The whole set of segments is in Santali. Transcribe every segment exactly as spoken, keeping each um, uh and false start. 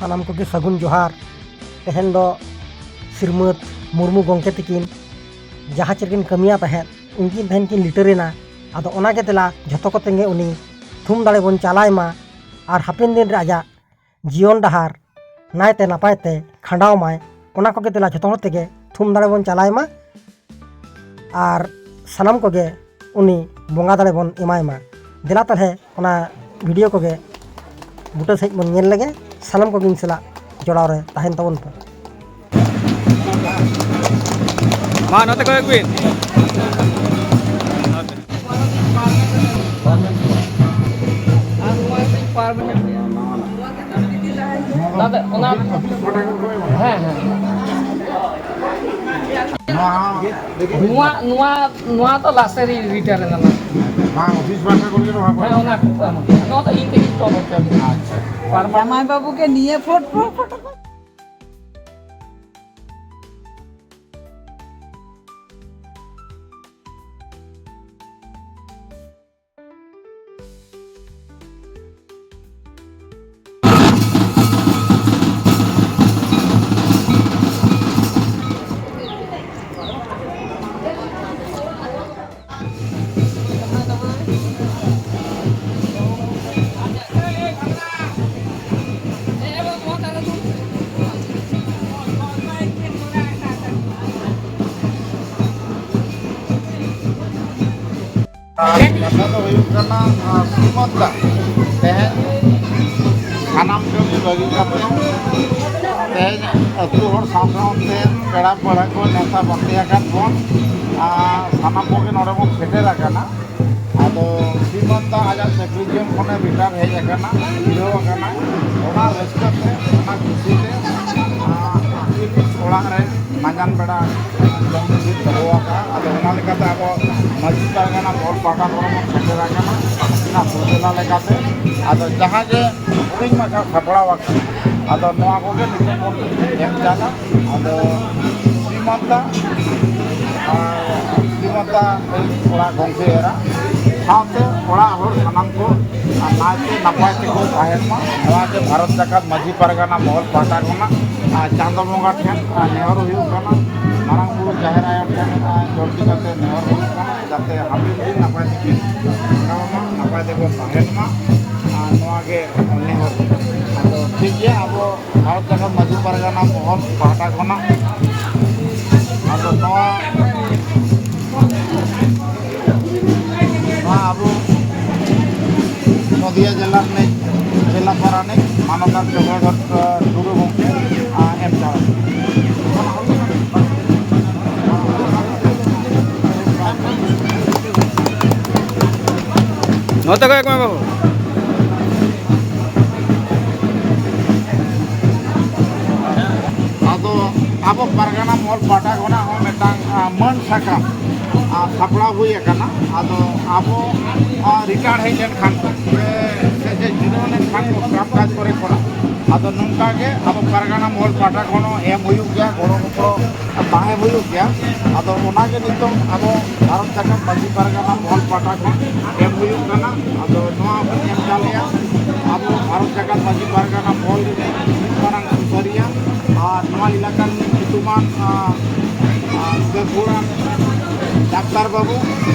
ᱥᱟᱱᱟᱢ ᱠᱚᱜᱮ ᱥᱟᱹᱜᱩᱱ ᱡᱚᱦᱟᱨ᱾ ᱛᱮᱦᱮᱧ ᱫᱚ ᱥᱨᱤᱢᱟᱹᱫ ᱢᱩᱨᱢᱩ ᱜᱚᱢᱠᱮ ᱛᱟᱹᱠᱤᱱ ᱡᱟᱦᱟᱸ ᱪᱮᱫ ᱠᱤᱱ ᱠᱟᱹᱢᱤᱭᱟ ᱛᱟᱦᱮᱸᱫ, ᱩᱱᱠᱤᱱ ᱛᱮᱦᱮᱧ ᱠᱤᱱ ᱞᱤᱴᱟᱹᱨ ᱮᱱᱟ᱾ ᱟᱫᱚ ᱚᱱᱟᱜᱮ ᱫᱮᱞᱟ ᱡᱷᱚᱛᱚ ᱠᱚᱛᱮ ᱜᱮ ᱩᱱᱤ ᱛᱷᱩᱢ ᱫᱟᱲᱮ ᱵᱚᱱ ᱪᱟᱞᱟᱭ ᱢᱟ, ᱟᱨ ᱦᱟᱯᱮᱱ ᱫᱤᱱ ᱨᱮ ᱟᱡᱟᱜ ᱡᱤᱭᱚᱱ ᱰᱟᱦᱟᱨ ᱱᱟᱭᱛᱮ ᱱᱟᱯᱟᱭ ᱛᱮ ᱠᱷᱟᱸᱰᱟᱣ ᱢᱟᱭ, ᱚᱱᱟ ᱠᱚᱜᱮ ᱫᱮᱞᱟ ᱡᱷᱚᱛᱚ ᱦᱚᱲ ᱛᱮᱜᱮ ᱛᱷᱩᱢ ᱫᱟᱲᱮ ᱵᱚᱱ ᱪᱟᱞᱟᱭ ᱢᱟ᱾ ᱟᱨ ᱥᱟᱱᱟᱢ ᱠᱚᱜᱮ ᱩᱱᱤ ᱵᱚᱸᱜᱟ ᱫᱟᱲᱮ ᱵᱚᱱ ᱮᱢᱟᱭ ᱢᱟ᱾ ᱫᱮᱞᱟ ᱛᱟᱦᱞᱮ ᱚᱱᱟ ᱵᱷᱤᱰᱤᱭᱳ ᱠᱚᱜᱮ ᱵᱩᱴᱟᱹ ᱥᱟᱺᱦᱤᱡ ᱵᱚᱱ ᱧᱮᱞ ᱞᱮᱜᱮ᱾ ᱥᱟᱱᱟᱢ ᱠᱚᱜᱮ ᱤᱧ ᱥᱟᱞᱟᱜ ᱡᱚᱲᱟᱣ ᱨᱮ ᱛᱟᱦᱮᱱ ᱛᱟᱵᱚᱱ ᱯᱮ᱾ ᱢᱟ ᱱᱚᱛᱮ ᱠᱚᱭᱚᱜ ᱵᱤᱱ᱾ ᱚᱱᱟ ᱫᱚ, ᱚᱱᱟ, ᱦᱮᱸ, ᱦᱮᱸ᱾ ᱱᱚᱣᱟ, ᱱᱚᱣᱟ, ᱱᱚᱣᱟ ᱫᱚ ᱞᱟᱥᱮ ᱨᱤ-, ᱨᱤᱴᱟᱨ ᱮᱱᱟ ᱱᱚᱣᱟ᱾ ᱵᱟᱝ, ᱚᱯᱷᱤᱥ ᱵᱷᱟᱥᱟ ᱠᱚᱨᱮ ᱫᱚ ᱵᱟᱝ ᱠᱚ ᱦᱮᱸ, ᱚᱱᱟ ᱠᱚ ᱮᱢᱟ᱾ ᱱᱚᱣᱟ ᱫᱚ ᱤᱧ ᱛᱮᱜᱮᱧ ᱛᱚᱞ ᱦᱚᱪᱚ ᱠᱮᱫᱟ᱾ ᱟᱪᱪᱷᱟ᱾ ᱯᱟᱨᱢᱟᱱᱮᱱᱴ᱾ ᱡᱟᱢᱟᱭ ᱵᱟᱹᱵᱩ ᱜᱮ ᱱᱤᱭᱟᱹ ᱯᱷᱳᱴᱳ, ᱯᱷᱳᱴᱳ ᱠᱚ᱾ ᱟᱨ ᱠᱟᱛᱷᱟ ᱫᱚ ᱦᱩᱭᱩᱜ ᱠᱟᱱᱟ, ᱟᱨ ᱥᱤᱢᱚᱱ ᱫᱟ ᱛᱮᱦᱮᱧ ᱥᱟᱱᱟᱢ ᱠᱟᱹᱢᱤ ᱵᱟᱹᱜᱤ ᱠᱟᱛᱮ ᱛᱮᱦᱮᱧ ᱟᱹᱛᱩ ᱦᱚᱲ ᱥᱟᱶ ᱥᱟᱶᱛᱮ ᱯᱮᱲᱟ ᱯᱟᱹᱲᱦᱟᱹ ᱠᱚ ᱱᱮᱣᱛᱟ ᱵᱟᱨᱛᱮ ᱟᱠᱟᱫ ᱵᱚᱱ, ᱟᱨ ᱥᱟᱱᱟᱢ ᱠᱚᱜᱮ ᱱᱚᱰᱮ ᱵᱚᱱ ᱥᱮᱴᱮᱨ ᱟᱠᱟᱱᱟ᱾ ᱟᱫᱚ ᱥᱤᱢᱚᱱ ᱫᱟ ᱟᱡᱟᱜ ᱪᱟᱹᱠᱨᱤ ᱡᱤᱭᱚᱱ ᱠᱷᱚᱱᱮ ᱨᱤᱴᱟᱨ ᱦᱮᱡ ᱟᱠᱟᱱᱟ, ᱡᱤᱨᱟᱹᱣ ᱟᱠᱟᱱᱟ᱾ ᱚᱱᱟ ᱨᱟᱹᱥᱠᱟᱹ ᱛᱮ, ᱚᱱᱟ ᱠᱩᱥᱤ ᱛᱮ, ᱟᱨ ᱚᱲᱟᱜ ᱨᱮ ᱢᱟᱸᱡᱟᱱ ᱵᱮᱲᱟ ᱡᱚᱢ ᱞᱟᱹᱜᱤᱫ ᱫᱚᱦᱚ ᱟᱠᱟᱫᱼᱟ᱾ ᱟᱫᱚ ᱚᱱᱟ ᱞᱮᱠᱟᱛᱮ ᱟᱵᱚ ᱢᱟᱹᱡᱷᱤ ᱯᱟᱨᱜᱟᱱᱟ ᱵᱚᱞ ᱯᱟᱦᱴᱟ ᱠᱷᱚᱱ ᱵᱚᱱ ᱥᱮᱴᱮᱨ ᱟᱠᱟᱱᱟ ᱚᱱᱟ ᱥᱩᱪᱚᱱᱟ ᱞᱮᱠᱟᱛᱮ᱾ ᱟᱫᱚ ᱡᱟᱦᱟᱸ ᱜᱮ ᱦᱩᱰᱤᱧ ᱢᱟᱪᱷᱟ ᱥᱟᱯᱲᱟᱣ ᱟᱠᱟᱱᱟ, ᱟᱫᱚ ᱱᱚᱣᱟ ᱠᱚᱜᱮ ᱱᱤᱛᱚᱜ ᱵᱚᱱ ᱧᱮᱞ ᱪᱟᱞᱟ᱾ ᱟᱫᱚ ᱥᱤᱢᱚᱱ ᱫᱟ ᱟᱨ ᱥᱤᱢᱚᱱ ᱫᱟ ᱚᱲᱟᱜ ᱜᱚᱢᱠᱮ ᱮᱨᱟ, ᱥᱟᱶᱛᱮ ᱚᱲᱟᱜ ᱦᱚᱲ ᱥᱟᱱᱟᱢ ᱠᱚ ᱱᱟᱭᱛᱮ ᱱᱟᱯᱟᱭ ᱛᱮᱠᱚ ᱛᱟᱦᱮᱱ ᱢᱟ, ᱱᱚᱣᱟ ᱜᱮ ᱵᱷᱟᱨᱚᱛ ᱡᱟᱠᱟᱛ ᱢᱟᱹᱡᱷᱤ ᱯᱟᱨᱜᱟᱱᱟ ᱢᱚᱦᱚᱞ ᱯᱟᱦᱴᱟ ᱠᱷᱚᱱᱟᱜ ᱟᱨ ᱪᱟᱸᱫᱚ ᱵᱚᱸᱜᱟ ᱴᱷᱮᱱ ᱟᱨ ᱱᱮᱦᱚᱨ ᱦᱩᱭᱩᱜ ᱠᱟᱱᱟ᱾ ᱢᱟᱨᱟᱝ ᱵᱩᱨᱩ ᱡᱟᱦᱮᱨ ᱟᱭᱳ ᱴᱷᱮᱱ ᱟᱨ ᱡᱚᱞᱫᱤ ᱠᱟᱛᱮ ᱱᱮᱦᱚᱨ ᱦᱩᱭᱩᱜ ᱠᱟᱱᱟ, ᱡᱟᱛᱮ ᱦᱟᱯᱮᱱ ᱫᱤᱱ ᱱᱟᱯᱟᱭ ᱛᱮᱠᱤᱱ ᱠᱷᱟᱸᱰᱟᱣ ᱢᱟ, ᱱᱟᱯᱟᱭ ᱛᱮᱠᱚ ᱛᱟᱦᱮᱱ ᱢᱟ᱾ ᱟᱨ ᱱᱚᱣᱟ ᱜᱮ ᱱᱮᱦᱚᱨ᱾ ᱟᱫᱚ ᱴᱷᱤᱠ ᱜᱮᱭᱟ, ᱟᱵᱚ ᱵᱷᱟᱨᱚᱛ ᱡᱟᱠᱟᱛ ᱢᱟᱹᱡᱷᱤ ᱯᱟᱨᱜᱟᱱᱟ ᱢᱚᱦᱚᱞ ᱯᱟᱦᱴᱟ ᱠᱷᱚᱱᱟᱜ ᱟᱫᱚ ᱱᱚᱣᱟ, ᱱᱚᱣᱟ ᱟᱵᱚ ᱱᱚᱫᱤᱭᱟ ᱡᱮᱞᱟ ᱨᱤᱱᱤᱡ ᱡᱮᱞᱟ ᱯᱟᱨᱟᱱᱤᱠ ᱢᱟᱱᱚᱛᱟᱱ ᱪᱚᱠᱨᱚᱫᱷᱚᱨ ᱴᱩᱰᱩ ᱜᱚᱢᱠᱮ, ᱟᱸ, ᱮᱢ ᱪᱟᱞ᱾ ᱱᱚᱛᱮ ᱠᱷᱚᱱ ᱮᱠ ᱢᱮ ᱵᱟᱹᱵᱩ᱾ ᱟᱫᱚ ᱟᱵᱚ ᱯᱟᱨᱜᱟᱱᱟ ᱢᱚᱦᱚᱞ ᱯᱟᱦᱴᱟ ᱠᱷᱚᱱᱟᱜ ᱦᱚᱸ ᱢᱤᱫᱴᱟᱝ, ᱟ, ᱢᱟᱹᱱ ᱥᱟᱠᱟᱢ, ᱟ, ᱥᱟᱯᱲᱟᱣ ᱦᱩᱭ ᱟᱠᱟᱱᱟ᱾ ᱟᱫᱚ ᱟᱵᱚ, ᱟ, ᱨᱤᱴᱟᱭᱟᱨ ᱦᱮᱡ ᱞᱮᱱᱠᱷᱟᱱ ᱠᱚ, ᱥᱮ, ᱥᱮ ᱡᱤᱨᱟᱹᱣ ᱞᱮᱱᱠᱷᱟᱱ ᱠᱚ ᱠᱟᱢ ᱠᱟᱡᱽ ᱠᱚᱨᱮ ᱠᱷᱚᱱᱟᱜ, ᱟᱫᱚ ᱱᱚᱝᱠᱟ ᱜᱮ ᱟᱵᱚ ᱯᱟᱨᱜᱟᱱᱟ ᱢᱚᱦᱚᱞ ᱯᱟᱦᱴᱟ ᱠᱷᱚᱱ ᱦᱚᱸ ᱮᱢ ᱦᱩᱭᱩᱜ ᱜᱮᱭᱟ ᱜᱚᱲᱚ ᱜᱚᱯᱚᱲᱚ᱾ ᱛᱟᱦᱮᱸ ᱦᱩᱭᱩᱜ ᱜᱮᱭᱟ᱾ ᱟᱫᱚ ᱚᱱᱟᱜᱮ ᱱᱤᱛᱚᱝ ᱟᱵᱚ ᱵᱷᱟᱨᱚᱛ ᱡᱟᱠᱟᱛ ᱢᱟᱹᱡᱷᱤ ᱯᱟᱨᱜᱟᱱᱟ ᱢᱚᱦᱚᱞ ᱯᱟᱦᱴᱟ ᱠᱷᱚᱱ ᱮᱢ ᱦᱩᱭᱩᱜ ᱠᱟᱱᱟ᱾ ᱟᱫᱚ ᱱᱚᱣᱟ ᱦᱚᱸᱵᱚᱱ ᱮᱢ ᱫᱟᱲᱮᱭᱟᱜᱼᱟ᱾ ᱟᱵᱚ ᱵᱷᱟᱨᱚᱛ ᱡᱟᱠᱟᱛ ᱢᱟᱹᱡᱷᱤ ᱯᱟᱨᱜᱟᱱᱟ ᱢᱚᱦᱚᱞ ᱨᱤᱱᱤᱡ ᱢᱤᱫ ᱢᱟᱨᱟᱝ ᱥᱩᱥᱟᱹᱨᱤᱭᱟᱹ ᱟᱨ ᱱᱚᱣᱟ ᱮᱞᱟᱠᱟ ᱨᱤᱱᱤᱡ ᱧᱩᱛᱩᱢᱟᱱ, ᱟᱸ, ᱟᱸ, ᱜᱟᱹᱠᱷᱩᱲᱟᱱ ᱰᱟᱠᱛᱟᱨ ᱵᱟᱹᱵᱩ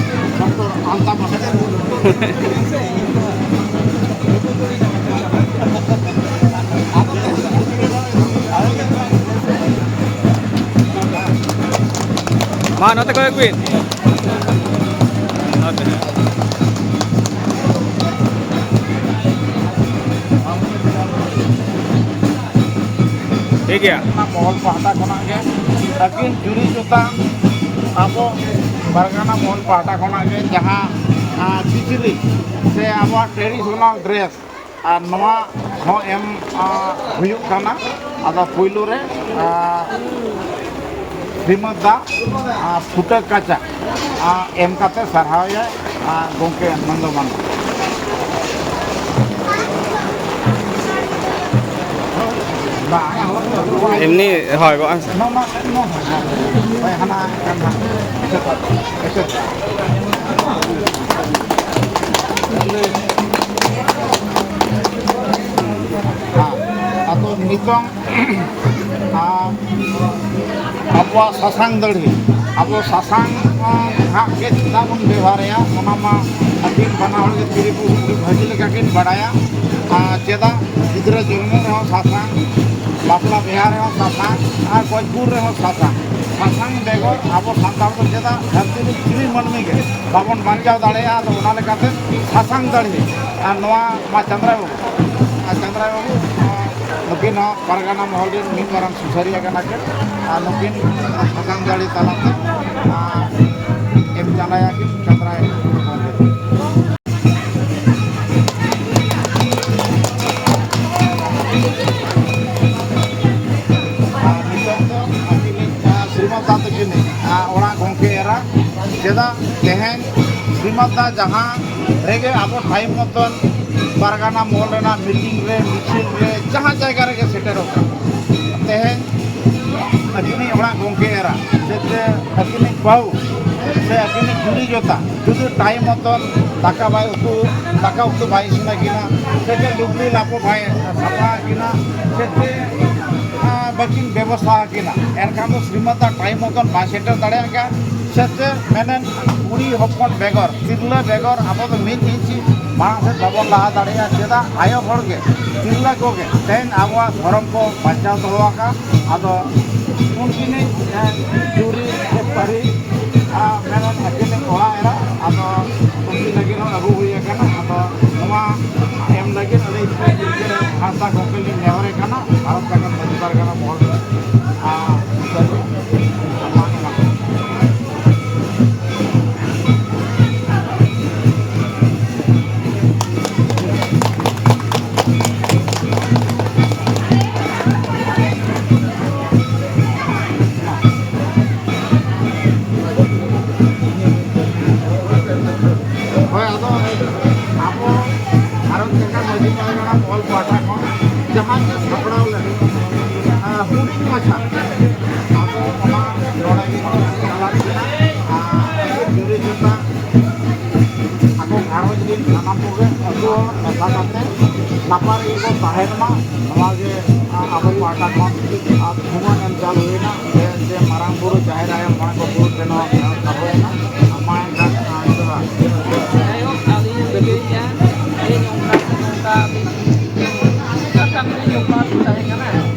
ᱰᱚᱠᱴᱚᱨ ᱟᱞᱛᱟ ᱢᱟᱦᱟᱡᱚᱱ᱾ ᱢᱟ, ᱱᱚᱛᱮ ᱠᱚᱭᱚᱜ ᱵᱤᱱ᱾ ᱱᱚᱛᱮ᱾ ᱴᱷᱤᱠ ᱜᱮᱭᱟ᱾ ᱚᱱᱟ ᱢᱚᱦᱚᱞ ᱯᱟᱦᱴᱟ ᱠᱷᱚᱱᱟᱜ ᱜᱮ ᱟᱹᱠᱤᱱ ᱡᱩᱨᱤ ᱡᱚᱛᱟ ᱟᱵᱚ ᱯᱟᱨᱜᱟᱱᱟ ᱢᱚᱦᱚᱞ ᱯᱟᱦᱴᱟ ᱠᱷᱚᱱᱟᱜ ᱜᱮ ᱡᱟᱦᱟᱸ, ᱟᱸ, ᱠᱤᱪᱨᱤᱡ ᱥᱮ ᱟᱵᱚᱣᱟᱜ traditional dress, ᱟᱨ ᱱᱚᱣᱟ ᱦᱚᱸ ᱮᱢ, ᱟᱸ, ᱦᱩᱭᱩᱜ ᱠᱟᱱᱟ᱾ ᱟᱫᱚ ᱯᱩᱭᱞᱩ ᱨᱮ, ᱟᱸ, ᱥᱤᱢᱟᱹ ᱫᱟᱜ, ᱟᱸ, ᱯᱷᱩᱴᱟᱹ ᱠᱟᱪᱟ, ᱟᱸ, ᱮᱢ ᱠᱟᱛᱮ ᱥᱟᱨᱦᱟᱣ ᱮᱭᱟᱭ, ᱟᱸ, ᱜᱚᱢᱠᱮ ᱱᱚᱱᱫᱚ ᱢᱟᱱᱰᱤ᱾ ᱵᱟᱝ, ᱮᱢᱱᱤ ᱦᱳᱭ, ᱜᱚᱜᱼᱟ᱾ ᱱᱚᱣᱟ ᱢᱟ, ᱱᱚᱣᱟ ᱢᱟ, ᱦᱳᱭ, ᱦᱟᱱᱟ, ᱦᱟᱱᱟ, ᱮᱥᱮᱫ, ᱮᱥᱮᱫ᱾ ᱟᱫᱚ ᱱᱤᱛᱚᱝ ᱟᱨ ᱟᱵᱚᱣᱟᱜ ᱥᱟᱥᱟᱝ ᱫᱟᱹᱲᱦᱤ, ᱟᱵᱚ ᱥᱟᱥᱟᱝ ᱦᱟᱸᱜ ᱜᱮ ᱪᱮᱫᱟᱜ ᱵᱚᱱ ᱵᱮᱵᱚᱦᱟᱨᱮᱭᱟ, ᱚᱱᱟ ᱢᱟ ᱟᱹᱠᱤᱱ ᱵᱟᱱᱟ ᱦᱚᱲ ᱜᱮ ᱛᱤᱨᱤ ᱠᱚ ᱵᱷᱟᱹᱜᱤ ᱞᱮᱠᱟ ᱠᱤᱱ ᱵᱟᱲᱟᱭᱟ᱾ ᱟᱨ ᱪᱮᱫᱟᱜ ᱜᱤᱫᱽᱨᱟᱹ ᱡᱚᱱᱢᱚ ᱨᱮᱦᱚᱸ ᱥᱟᱥᱟᱝ, ᱵᱟᱯᱞᱟ ᱵᱤᱦᱟᱹ ᱨᱮᱦᱚᱸ ᱥᱟᱥᱟᱝ, ᱟᱨ ᱜᱚᱡ ᱜᱩᱨ ᱨᱮᱦᱚᱸ ᱥᱟᱥᱟᱝ᱾ ᱥᱟᱥᱟᱝ ᱵᱮᱜᱚᱨ ᱟᱵᱚ ᱥᱟᱱᱛᱟᱲ ᱫᱚ ᱪᱮᱫᱟᱜ ᱫᱷᱟᱹᱨᱛᱤ ᱨᱮ ᱪᱤᱞᱤ ᱢᱟᱹᱱᱢᱤ ᱜᱮ ᱵᱟᱵᱚᱱ ᱵᱟᱧᱪᱟᱣ ᱫᱟᱲᱮᱭᱟᱜᱼᱟ᱾ ᱟᱫᱚ ᱚᱱᱟ ᱞᱮᱠᱟᱛᱮ ᱥᱟᱥᱟᱝ ᱫᱟᱲᱦᱤ, ᱟᱨ ᱱᱚᱣᱟ ᱢᱟ ᱪᱟᱸᱫᱽᱨᱟᱭ ᱵᱟᱹᱵᱩ, ᱟᱨ ᱪᱟᱸᱫᱽᱨᱟᱭ ᱵᱟᱹᱵᱩ, ᱱᱩᱠᱤᱱ ᱦᱚᱸ ᱯᱟᱨᱜᱟᱱᱟ ᱢᱚᱦᱚᱞ ᱨᱮᱱ ᱢᱤᱫ ᱢᱟᱨᱟᱝ ᱥᱩᱥᱟᱹᱨᱤᱭᱟᱹ ᱠᱟᱱᱟ ᱠᱤᱱ᱾ ᱟᱨ ᱱᱩᱠᱤᱱ ᱥᱟᱥᱟᱝ ᱫᱟᱲᱦᱤ ᱛᱟᱞᱟᱛᱮ, ᱟᱨ ᱮᱢ ᱪᱟᱞᱟᱭᱟᱠᱤᱱ ᱪᱟᱸᱫᱽᱨᱟᱭ ᱵᱟᱹᱵᱩ ᱜᱚᱢᱠᱮ᱾ ᱟᱨ ᱱᱤᱛᱚᱝ ᱫᱚ ᱟᱹᱠᱤᱱᱤᱡ, ᱟᱨ ᱥᱨᱤᱢᱚᱛ ᱫᱟ ᱛᱟᱹᱠᱤᱱᱤᱡ, ᱟᱨ ᱚᱲᱟᱜ ᱜᱚᱢᱠᱮ ᱮᱨᱟ, ᱪᱮᱫᱟᱜ ᱛᱮᱦᱮᱧ ᱥᱨᱤᱢᱚᱛ ᱫᱟ ᱡᱟᱦᱟᱸ ᱨᱮᱜᱮ ᱟᱵᱚ ᱴᱟᱭᱤᱢ ᱢᱚᱛᱚᱱ ᱯᱟᱨᱜᱟᱱᱟ ᱢᱚᱦᱚᱞ ᱨᱮᱱᱟᱜ ᱢᱤᱴᱤᱝ ᱨᱮ, ᱢᱤᱪᱷᱤᱞ ᱨᱮ, ᱡᱟᱦᱟᱸ ᱡᱟᱭᱜᱟ ᱨᱮᱜᱮ ᱥᱮᱴᱮᱨᱚᱜ ᱠᱟᱱᱟ, ᱛᱮᱦᱮᱧ ᱟᱹᱠᱤᱱᱤᱡ ᱚᱲᱟᱜ ᱜᱚᱢᱠᱮ ᱮᱨᱟ ᱥᱮ ᱪᱮ ᱟᱹᱠᱤᱱᱤᱡ ᱵᱟᱹᱦᱩ ᱥᱮ ᱟᱹᱠᱤᱱᱤᱡ ᱡᱩᱨᱤ ᱡᱚᱛᱟ ᱡᱩᱫᱤ ᱴᱟᱭᱤᱢ ᱢᱚᱛᱚᱱ ᱫᱟᱠᱟ ᱵᱟᱭ ᱩᱛᱩ, ᱫᱟᱠᱟ ᱩᱛᱩ ᱵᱟᱭ ᱤᱥᱤᱱ ᱟᱹᱠᱤᱱᱟ, ᱥᱮ ᱪᱮ ᱞᱩᱜᱽᱲᱤ ᱞᱟᱯᱚ ᱵᱟᱭ ᱥᱟᱯᱷᱟ ᱟᱹᱠᱤᱱᱟ, ᱥᱮ ᱪᱮ, ᱟᱸ, ᱵᱟᱹᱠᱤᱱ ᱵᱮᱵᱚᱥᱛᱷᱟ ᱟᱹᱠᱤᱱᱟ, ᱮᱱᱠᱷᱟᱱ ᱫᱚ ᱥᱨᱤᱢᱚᱛ ᱫᱟ ᱴᱟᱭᱤᱢ ᱢᱚᱛᱚᱱ ᱵᱟᱭ ᱥᱮᱴᱮᱨ ᱫᱟᱲᱮᱭᱟᱜ ᱠᱟᱱᱟ᱾ ᱥᱮ ᱪᱮ ᱢᱮᱱᱮᱱ ᱠᱩᱲᱤ ᱦᱚᱯᱚᱱ ᱵᱮᱜᱚᱨ, ᱛᱤᱨᱞᱟᱹ ᱵᱮᱜᱚᱨ ᱟᱵᱚ ᱫᱚ ᱢᱤᱫ ᱤᱧᱪᱤ ᱢᱟᱲᱟᱝ ᱥᱮᱫ ᱵᱟᱵᱚᱱ ᱞᱟᱦᱟ ᱫᱟᱲᱮᱭᱟᱜᱼᱟ᱾ ᱪᱮᱫᱟᱜ ᱟᱭᱳ ᱦᱚᱲ ᱜᱮ, ᱛᱤᱨᱞᱟᱹ ᱠᱚᱜᱮ ᱛᱮᱦᱮᱧ ᱟᱵᱚᱣᱟᱜ ᱫᱷᱚᱨᱚᱢ ᱠᱚ ᱵᱟᱧᱪᱟᱣ ᱫᱚᱦᱚ ᱟᱠᱟᱫ᱾ ᱟᱫᱚ ᱩᱱᱠᱤᱱᱤᱡ, ᱮ, ᱡᱩᱨᱤ ᱥᱮ ᱯᱟᱹᱨᱤ, ᱟ, ᱢᱮᱱᱮᱫ ᱟᱹᱠᱤᱱᱤᱡ ᱚᱲᱟᱜ ᱮᱨᱟ, ᱟᱫᱚ ᱩᱱᱠᱤᱱ ᱞᱟᱹᱜᱤᱫ ᱦᱚᱸ ᱟᱹᱜᱩ ᱦᱩᱭ ᱟᱠᱟᱱᱟ᱾ ᱟᱫᱚ ᱱᱚᱣᱟ ᱮᱢ ᱞᱟᱹᱜᱤᱫ ᱟᱹᱞᱤᱧ ᱦᱟᱸᱥᱫᱟ ᱜᱚᱢᱠᱮ ᱞᱤᱧ ᱱᱮᱦᱚᱨᱮ ᱠᱟᱱᱟ, ᱵᱷᱟᱨᱚᱛ ᱡᱟᱠᱟᱛ ᱢᱟᱹᱡᱷᱤ ᱯᱟᱨᱜᱟᱱᱟ ᱢᱚᱦᱚᱞ ᱨᱮ, ᱟ, ᱢᱟ ᱮᱢᱟ ᱠᱚ᱾ ᱦᱳᱭ, ᱟᱫᱚ ᱟᱵᱚ ᱵᱷᱟᱨᱚᱛ ᱡᱟᱠᱟᱛ ᱢᱟᱹᱡᱷᱤ ᱯᱟᱨᱜᱟᱱᱟ ᱢᱚᱦᱚᱞ ᱯᱟᱦᱴᱟ ᱠᱷᱚᱱ ᱡᱟᱦᱟᱸ ᱜᱮ ᱥᱟᱯᱲᱟᱣ ᱞᱮᱱ, ᱟ, ᱦᱩᱰᱤᱧ ᱢᱟᱪᱷᱟ, ᱟᱫᱚ ᱚᱱᱟ ᱱᱚᱰᱮ ᱜᱮ ᱪᱟᱞᱟᱜ ᱠᱟᱱᱟ᱾ ᱟᱨ ᱡᱩᱨᱤ ᱡᱚᱛᱟ ᱟᱠᱚ ᱜᱷᱟᱨᱚᱸᱡᱽ ᱨᱮᱱ ᱥᱟᱱᱟᱢ ᱱᱟᱯᱟᱭ ᱨᱮᱜᱮ ᱠᱚ ᱛᱟᱦᱮᱱ ᱢᱟ, ᱱᱚᱣᱟ ᱜᱮ, ᱟ, ᱟᱵᱚ ᱯᱟᱦᱴᱟ ᱠᱷᱚᱱ, ᱟ, ᱛᱷᱩᱢᱟᱹᱞ ᱮᱢ ᱪᱟᱞ ᱦᱩᱭᱱᱟ᱾ ᱡᱮ, ᱡᱮ ᱢᱟᱨᱟᱝ ᱵᱩᱨᱩ, ᱡᱟᱦᱮᱨ ᱟᱭᱳ, ᱢᱚᱬᱮ ᱠᱚ ᱛᱩᱨᱩᱭ ᱴᱷᱮᱱ ᱱᱚᱣᱟ ᱱᱮᱦᱚᱨ ᱫᱚᱦᱚᱭᱮᱱᱟ᱾ ᱢᱟ ᱮᱱᱠᱷᱟᱱ, ᱟ, ᱡᱚᱦᱟᱨ᱾ ᱡᱟᱭᱦᱳᱠ, ᱟᱹᱞᱤᱧ ᱞᱤᱧ ᱨᱤᱠᱟᱹᱭᱮᱫᱼᱟ ᱡᱮ ᱱᱚᱝᱠᱟ ᱥᱮ ᱱᱚᱝᱠᱟ ᱟᱹᱵᱤᱱ ᱱᱚᱝᱠᱟ ᱠᱟᱹᱢᱤ ᱨᱮ ᱡᱚᱯᱲᱟᱣ ᱵᱤᱱ ᱛᱟᱦᱮᱸ ᱠᱟᱱᱟ᱾